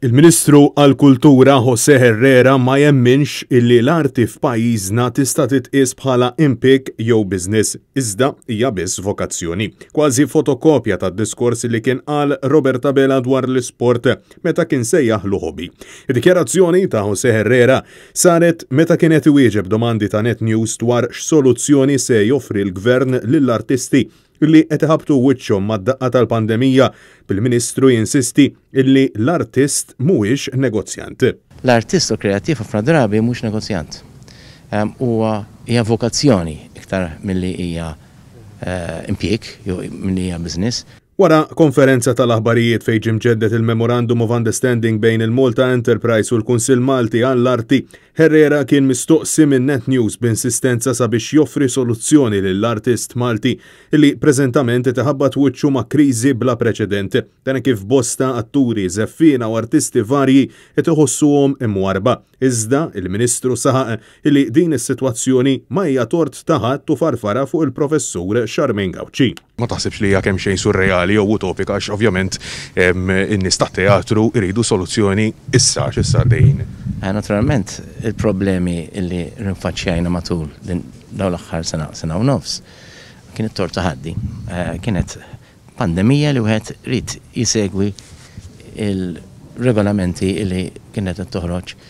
Il-Ministru għall-Kultura José Herrera ma jemminx illi l-arti f'pajjiżna tista' titqies bħala impieg jew business, iżda hija biss vokazzjoni. Kważi fotokopja tad-diskors li kien qal Robert Abela dwar l-isport meta kien sejjaħlu hobby. Id-dikjarazzjoni ta' José Herrera saret meta kien qed iwieġeb domandi ta' Net News dwar x'soluzzjoni se joffri l-Gvern lill-artisti li qed iħabbtu wiċċhom mad-daqqa tal-pandemija, bil-Ministru jinsisti illi l-artist mhuwiex negozjant. L-artist u l-kreattiv ħafna drabi mhux negozjant. Huwa hija vokazzjoni iktar milli hija impjieg jew milli hija business. Wara konferenza tal-aħbarijiet fejn ġie mġedded il-Memorandum of Understanding bejn il-Malta Enterprise u l-Kunsill Malti għall-Arti, Herrera kien mistoqsi minn Net News b'insistenza sabiex joffri soluzzjoni lill-artist Malti li preżentament qed iħabbat wiċċu ma' kriżi bla preċedent. Dan hekk kif bosta atturi, żeffiena u artisti varji qed iħossuhom imwarrba. Iżda, il-Ministru saħaq illi din is-sitwazzjoni ma hija tort ta' ħadd u farfarha fuq il-Professur Charmaine Gauci. Ma taħsibx li hija kemxejn surreali jew utopika għax ovvjament in-nies tat-teatru jridu soluzzjoni issa għax issa għaddejjin. Naturalment il-problemi li rinfaċċjajna matul dawn l-aħħar sena, sena u nofs, kien it-tort ta' ħadd. Kienet pandemija li wieħed ried jsegwi l-regolamenti li kienet qed toħroġ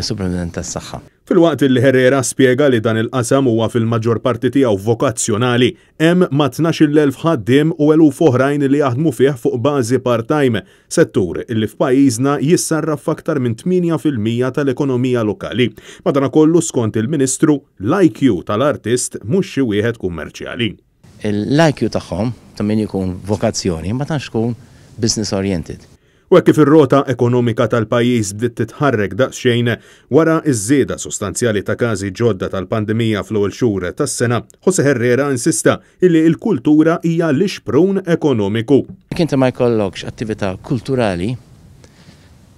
Supretendent tas-Saħħa. Filwaqt li Herrera spjega li dan il-qasam huwa fil-maġġor parti tiegħu vokazzjonali, hemm mat-12,000 ħaddiem u eluf oħrajn li jaħdmu fih fuq bażi part-time, settur li f'pajjiżna jissarraf f'aktar minn 8% tal-ekonomija lokali. Madanakollu skont il-Ministru, l-IQ tal-artist mhux xi wieħed kummerċjali. L-IQ tagħhom, ta' min jkun vokazzjoni, ma tantx tkun business oriented. U hekk kif ir-rota ekonomika tal-pajjiż bdiet titħarrek daqsxejn wara ż-żieda sostanzjali ta' każi ġodda tal-pandemija fl-ewwel xhur tas-sena, José Herrera insista illi l-kultura hija l-ixprun ekonomiku. Jekk inti ma jkollokx attività kulturali,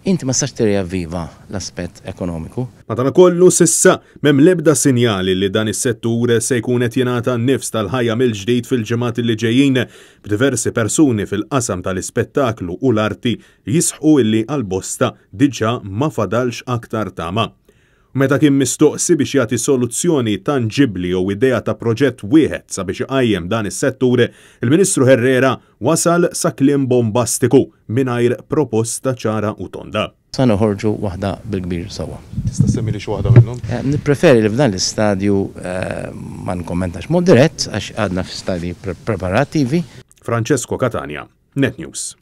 Inti ma tistax tirriavviva l-aspett ekonomiku. Madankollu, s'issa, m'hemm l-ebda sinjali li dan is-settur se jkun qed jingħata n-nifs tal-ħajja mill-ġdid fil-ġimgħat li ġejjin, b'diversi persuni fil-qasam tal-ispettaklu u l-arti jisħqu illi għal bosta diġà ma fadalx aktar tama. U meta kien mistoqsi biex jagħti soluzzjoni tanġibbli jew idea ta' proġett wieħed sabiex iqajjem dan is-settur, il-Ministru Herrera wasal sa kliem bombastiku mingħajr proposta ċara u tonda. Sa noħorġu waħda bil-kbir sewwa. Tista' ssemmili xi waħda minnhom? Nippreferi li f'dan l-istadju ma nikkommentax b'mod dirett għax għadna fi stadji preparattivi. Francesco Catania, Net News.